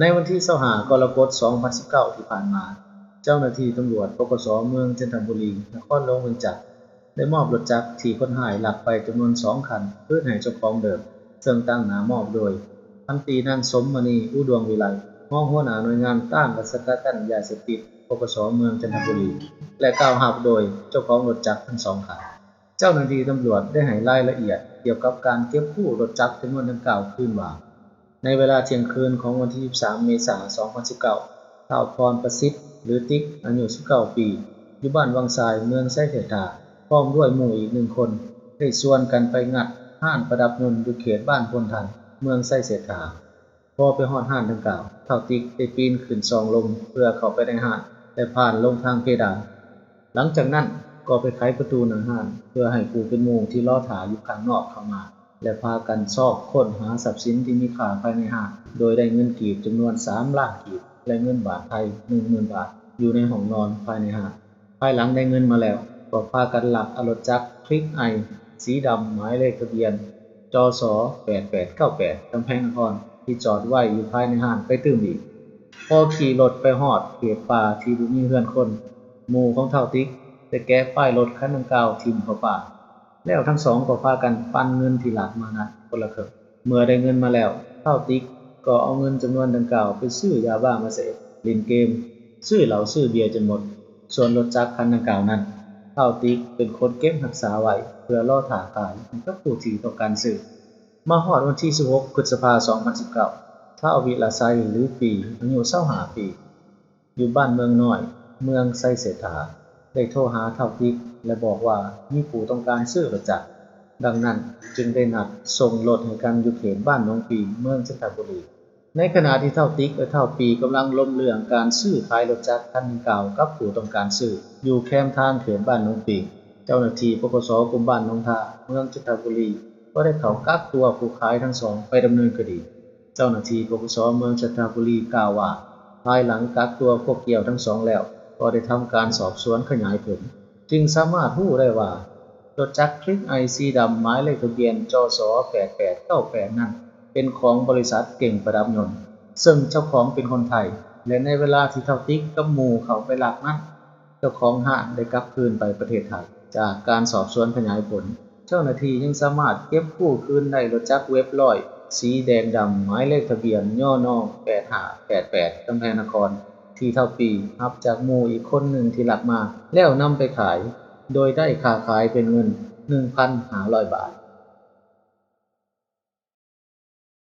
ໃນວັນທີ ຊາວຫ້າ ກໍລະກົດ ສອງພັນສິບເກົ້າ ທີ່ຜ່ານມາ, ເຈົ້າໜ້າທີ່ຕຳຫຼວດ ປກສ ເມືອງຈັນທະບູລີ ນະຄອນຫຼວງວຽງຈັນ ໄດ້ມອບລົດຈັກທີ່ຄົນຮ້າຍລັກໄປຈຳນວນສອງຄັນ ຄືນໃຫ້ເຈົ້າຂອງເດີມ, ເຊິ່ງຕາງໜ້າມອບໂດຍ ພັນຕີ ນາງ ສົມມະນີ ອຸດວງວິໄລ, ຮອງຫົວໜ້າໜ່ວຍງານຕ້ານ ແລະ ສະກັດກັ້ນຢາເສບຕິດ ປກສ ເມືອງຈັນທະບູລີ ແລະ ກ່າວຮັບໂດຍເຈົ້າຂອງລົດຈັກທັງສອງຄັນ. ເຈົ້າໜ້າທີ່ຕຳຫຼວດໄດ້ໃຫ້ລາຍລະອຽດກ່ຽວກັບການເກັບກູ້ລົດຈັກຈຳນວນດັ່ງກ່າວຄືນວ່າ, ໃນເວລາທ່ຽງຄືນຂອງວັນທີ ສິບສາມ ເມສາ ສອງພັນສິບເກົ້າ, ທ້າວ ພອນປະສິດ ຫຼື ຕິກ ອາຍຸ ສິບເກົ້າປີ ຢູ່ບ້ານວັງຊາຍ ເມືອງໄຊເສດຖາ ພ້ອມດ້ວຍໝູ່ອີກໜຶ່ງຄົນ ໄດ້ຊວນກັນໄປງັດຮ້ານປະດັບຍົນຢູ່ເຂດບ້ານໂພນທັນ ເມືອງໄຊເສດຖາ. ພໍໄປຮອດຮ້ານດັ່ງກ່າວ, ທ້າວຕິກໄດ້ປີນຂຶ້ນຊ່ອງລົມເພື່ອເຂົ້າໄປໃນຮ້ານ ແລະ ຜ່ານລົງທາງເພດານ. ຫຼັງຈາກນັ້ນກໍໄປໄຂປະຕູໜ້າຮ້ານ ເພື່ອໃຫ້ຜູ້ເປັນໝູ່ທີ່ລໍຖ້າຢູ່ຂ້າງນອກເຂົ້າມາ ແລະ ພາກັນຊອກຄົ້ນຫາຊັບສິນທີ່ມີຄ່າພາຍໃນຮ້ານ ໂດຍໄດ້ເງິນກີບຈຳນວນ ສາມລ້ານກີບ ແລະ ເງິນບາດໄທ ໜຶ່ງໝື່ນບາດ ຢູ່ໃນຫ້ອງນອນພາຍໃນຮ້ານ. ພາຍຫຼັງໄດ້ເງິນມາແລ້ວ, ກໍພາກັນລັກເອົາລົດຈັກຄລິກໄອ ສີດຳ ໝາຍເລກທະບຽນ ຈສ ແປດແປດເກົ້າແປດ ກຳແພງນະຄອນ ທີ່ຈອດໄວ້ຢູ່ພາຍໃນຮ້ານໄປຕື່ມອີກ. ພໍຂີ່ລົດໄປຮອດເຂດປ່າທີ່ບໍ່ມີເຮືອນຄົນ, ໝູ່ຂອງທ້າວຕິກໄດ້ແກະປ້າຍລົດຄັນດັ່ງກ່າວຖິ້ມເຂົ້າປ່າ. ແລ້ວທັງສອງກໍພາກັນປັນເງິນທີ່ລັກມານັ້ນຄົນລະເຄິ່ງ. ເມື່ອໄດ້ເງິນມາແລ້ວ, ທ້າວຕິກກໍເອົາເງິນຈຳນວນດັ່ງກ່າວໄປຊື້ຢາບ້າມາເສບ, ຫຼິ້ນເກມ, ຊື້ເຫຼົ້າຊື້ເບຍຈົນໝົດ. ສ່ວນລົດຈັກຄັນດັ່ງກ່າວນັ້ນ, ທ້າວຕິກເປັນຄົນເກັບຮັກສາໄວ້ເພື່ອລໍຖ້າຂາຍໃຫ້ກັບຜູ້ທີ່ຕ້ອງການຊື້. ມາຮອດວັນທີ ສິບຫົກ ພຶດສະພາ ສອງພັນສິບເກົ້າ, ທ້າວ ວິລະໄຊ ຫຼື ປີ ອາຍຸ ຊາວຫ້າປີ ຢູ່ບ້ານເມືອງນ້ອຍ ເມືອງໄຊເສດຖາ ໄດ້ໂທຫາທ້າວຕິກ ແລະ ບອກວ່າມີຜູ້ຕ້ອງການຊື້ລົດຈັກ. ດັ່ງນັ້ນຈຶ່ງໄດ້ນັດສົ່ງລົດໃຫ້ກັນຢູ່ເຂດບ້ານໜອງປີ ເມືອງຈັນທະບູລີ. ໃນຂະນະທີ່ທ້າວຕິກ ແລະ ທ້າວປີກຳລັງລົມເລື່ອງການຊື້ຂາຍລົດຈັກຄັນດັ່ງກ່າວກັບຜູ້ຕ້ອງການຊື້ ຢູ່ແຄມທາງເຂດບ້ານໜອງປີ, ເຈົ້າໜ້າທີ່ ປກສ ກຸ່ມບ້ານໜອງທາ ເມືອງຈັນທະບູລີ ກໍໄດ້ເຂົ້າກັກຕົວຜູ້ຂາຍທັງສອງໄປດຳເນີນຄະດີ. ເຈົ້າໜ້າທີ່ ປກສ ເມືອງຈັນທະບູລີ ກ່າວວ່າ ພາຍຫຼັງກັກຕົວພວກກ່ຽວທັງສອງແລ້ວ, ກໍໄດ້ທຳການສອບສວນຂະຫຍາຍຜົນ ຈຶ່ງສາມາດຮູ້ໄດ້ວ່າ ລົດຈັກຄລິກໄອສີດຳ ໝາຍເລກທະບຽນ ຈສ ແປດແປດເກົ້າແປດນັ້ນ ເປັນຂອງບໍລິສັດເກັ່ງປະດັບຍົນ, ເຊິ່ງເຈົ້າຂອງເປັນຄົນໄທ ແລະ ໃນເວລາທີ່ທ້າວຕິກກັບໝູ່ເຂົ້າໄປລັກນັ້ນ, ເຈົ້າຂອງຮ້ານໄດ້ກັບຄືນໄປປະເທດໄທ. ຈາກການສອບສວນຂະຫຍາຍຜົນ, ເຈົ້າໜ້າທີ່ຍັງສາມາດເກັບກູ້ຄືນໄດ້ລົດຈັກເວັບຮ້ອຍ ສີແດງດຳ ໝາຍເລກທະບຽນ ຍນ ແປດຫ້າແປດແປດ ກຳແພງນະຄອນ ທີ່ທ້າວປີຮັບຈາກໝູ່ອີກຄົນໜຶ່ງທີ່ລັກມາ ແລ້ວນຳໄປຂາຍ ໂດຍໄດ້ຄ່າຂາຍເປັນເງິນ ໜຶ່ງພັນຫ້າຮ້ອຍບາດ.